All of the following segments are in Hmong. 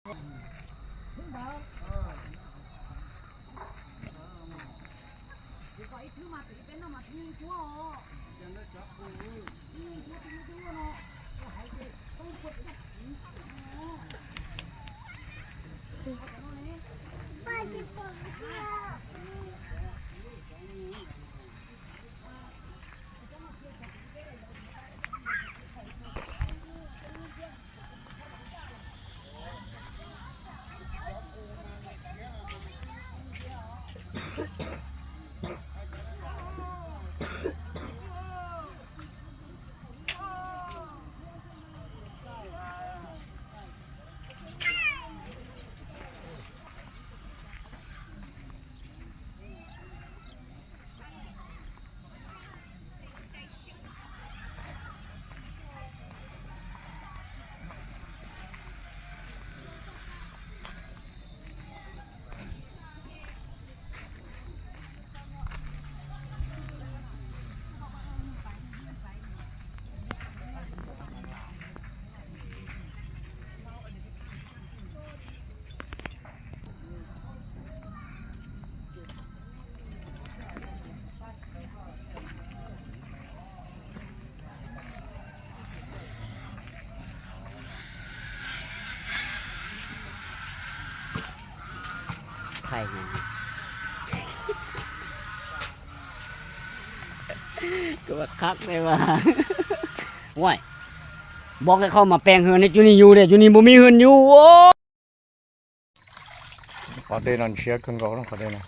Kuv qab ne mas. Ua, npog qhov mas pees hwm ne, cov niag yug ne, cov niag npua me hwm yug. Qhov dej no ntshiab kawg nkaus, qhov dej no.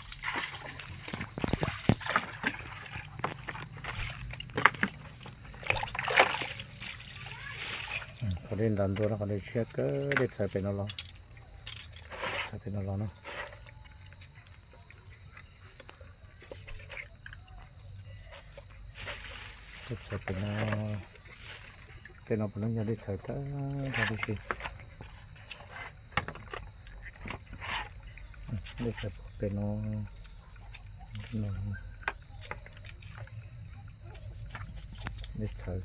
Qhov dej ntawd ntua no, qhov dej ntshiab kawg, dej txhawv pem no los, txhawv pem no los no. Dej txhawv pem no, tej no puav leej yog dej txhawv tag nrho tib si. Dej txhawv pem no, dej txhawv.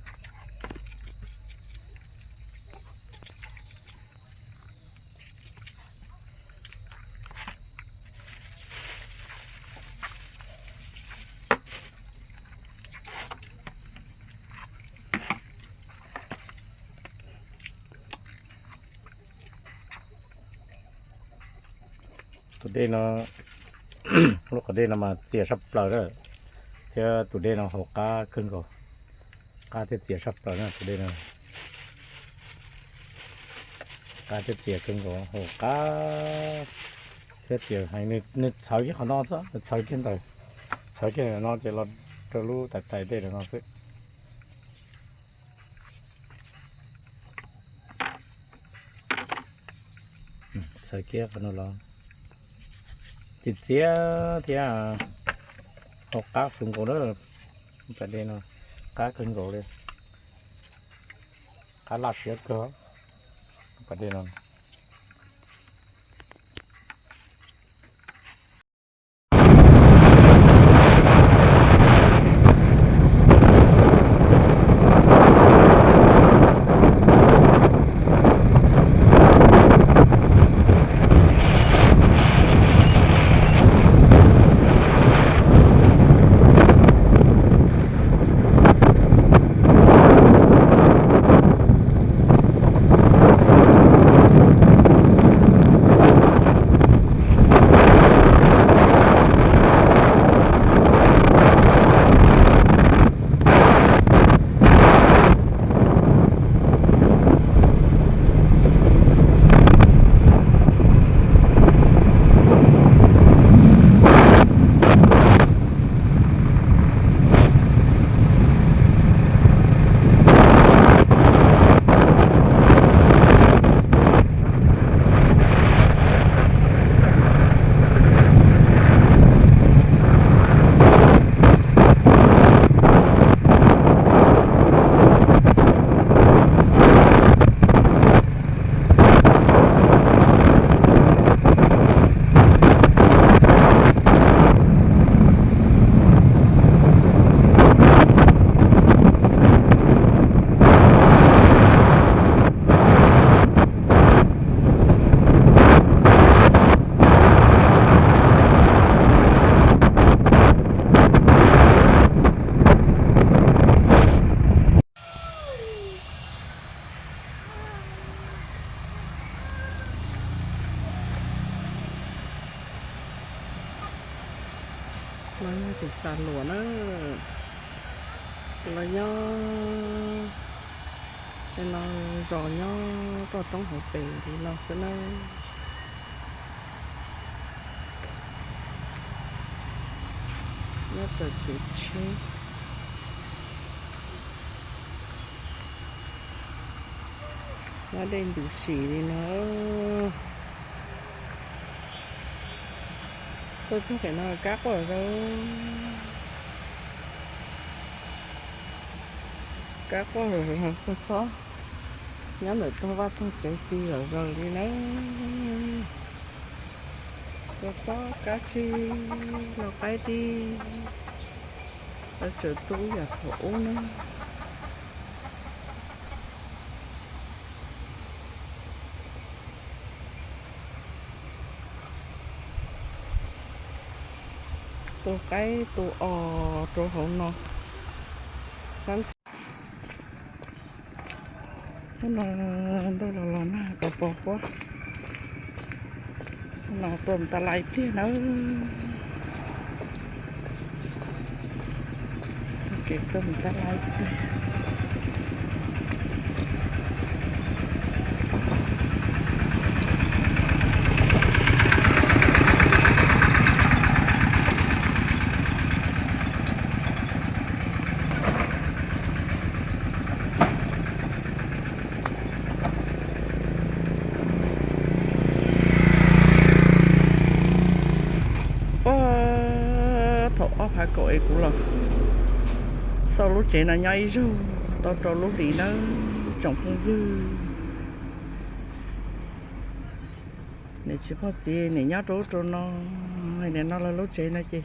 Tus dej no, lub qhov dej no mas txias saj plaws lawm, thiab tus dej no haus qab kawg nkaus, qab thiab txias saj plaws na tus dej no. Qab thiab txias kawg nkaus, haus qab thiab txias heev. Nws txhawv kiag qhov no xwb, nws txhawv kiag ntawm, txhawv kiag ntawm no ces los rau lub tais tais dej ntawm no xwb. Txhawv kiag qhov no los txias txias thiab haus qab xwb nkaus na. Pas dej no qab kawg nkaus li, qab laj siab kawg pas dej no. No yog pem Xa Luam na, los nyob no, zos nyob toj roob hauv pes li no xwb na. Nyob tom kev tsheb, nyob dej ntws sim li no. Tuaj txog pem no kab quaj zom zaws, kab quaj zom zaws, kua txob nyob ntawm tog vaj tog tsev txi zom zaws li na. Kua txob kab tsib, lau qaib dib, lawv tseem tu yam thaum ub na. Tu qaib tu os rau hauv no. Hnub no ntuj los los nag pos pos huab, no tuaj mus tab laj ib pliag nawb. Ces tuaj mus tab laj ib pliag. Ua, thaum ob phav kaum es kuv los xauj lub tsev no nyob ib zaug tau rau lub hlis nawb tsoom phooj ywg. Niam txiv phooj txiv nim nyob rau ub rau no, nim no lawv lub tsev no ces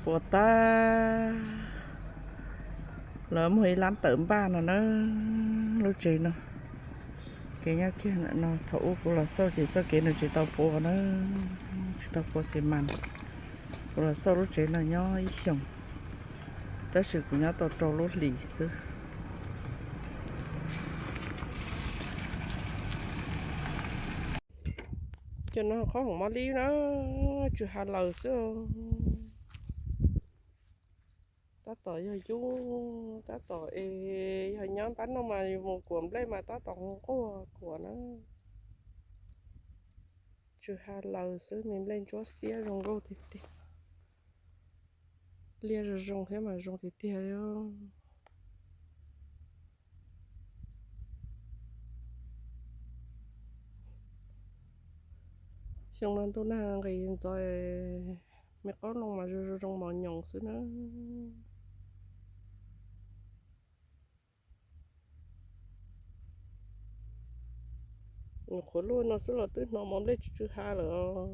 puas tag. Lawv muag ib lab tawm npaj no na, lub tsev no. Kev nyob kiag ntawm no thaum ub kuv los xauj ces txoj kev no tsis tau pua na, tsis tau pua xi mas. Kuv los xauj lub tsev no nyob ib xyoos, tab sis kuv nyob tau rau lub hlis xwb. Cov no qhob hoom mos lib na, tsw ha laws xwb. Tab tom yog yub, tab tom es yog nyob npab no mas yus mus kuam nplej mas tab tom nquag kuam na. Tsw ha laws xwb, me nplej ntsuab xiab zoo nkauj tiag tiag. Liaj zoo zoo thiab mas zoo tiag tiag li. Xyoo no ntuj nag nqis ntxov, me qoob loo mas zoo zoo mos nyoos xwb na. Nyuam qhuav luaj no xwb los twb hnov mos nplej tsw tsw ha lawm os.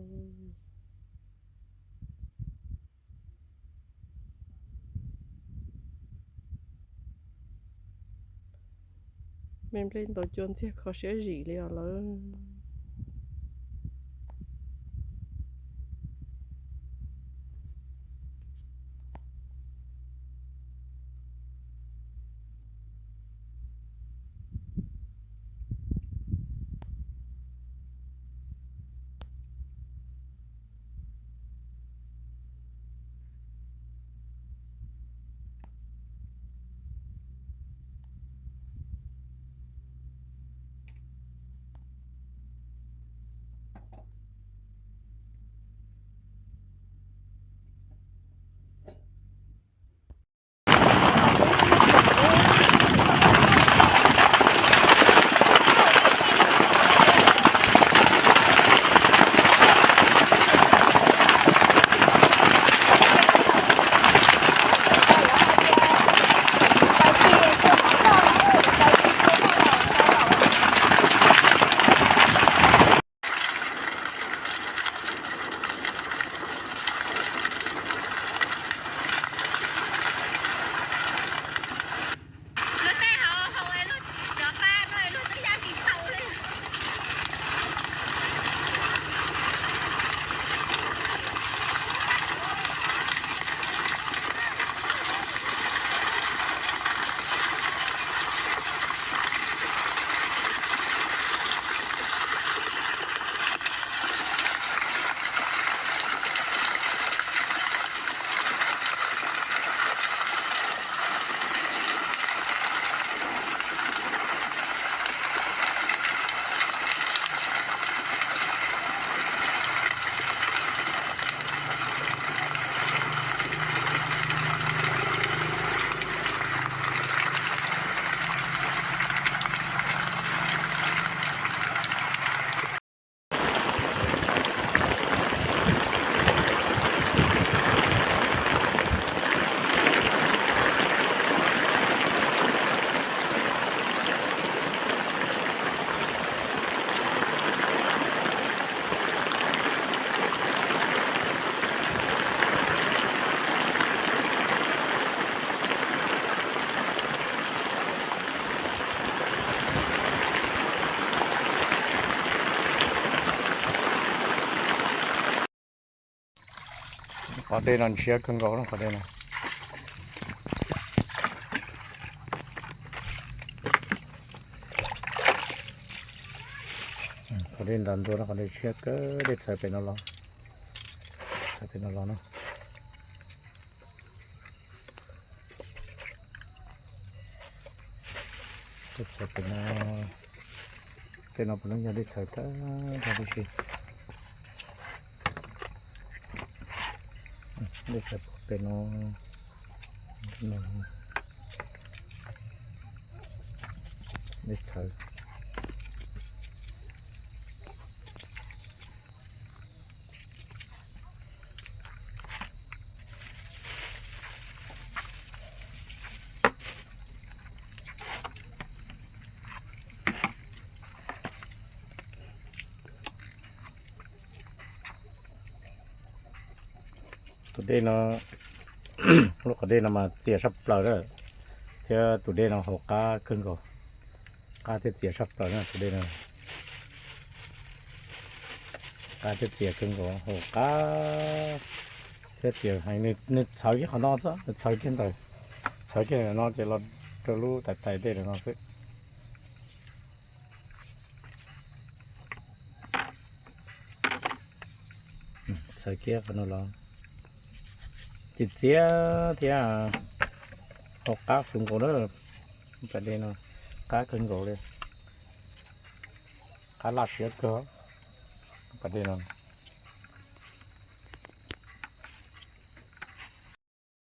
Me nplej ntaus cua ntxiag kho siab zim li os lawm. Qhov dej no ntshiab kawg nkaus, qhov dej no. Qhov dej ntas ntua no, qhov dej ntshiab kawg, dej txhawv pem no los, txhawv pem no los no. Dej txhawv pem no, tej no puav leej yog dej txhawv tag tag tib si. Dej txhawv pem no, dej txhawv. Tus dej no, lub qhov dej no mas txias saj plaws na, thiab tus dej no haus qab kawg nkaus, qab thiab txias saj plaws na tus dej no. Qab thiab txias kawg nkaus, haus qab thiab txias heev. Nws txhawv kiag qhov no xwb, nws txhawv kiag ntawm, txhawv kiag ntawm no ces los rau lub tais tais dej ntawm no xwb. Txhawv kiag qhov no los txias txias thiab haus qab xwb nkaus na. Pas dej no qab kawg nkaus li, qab laj siab kawg pas dej no.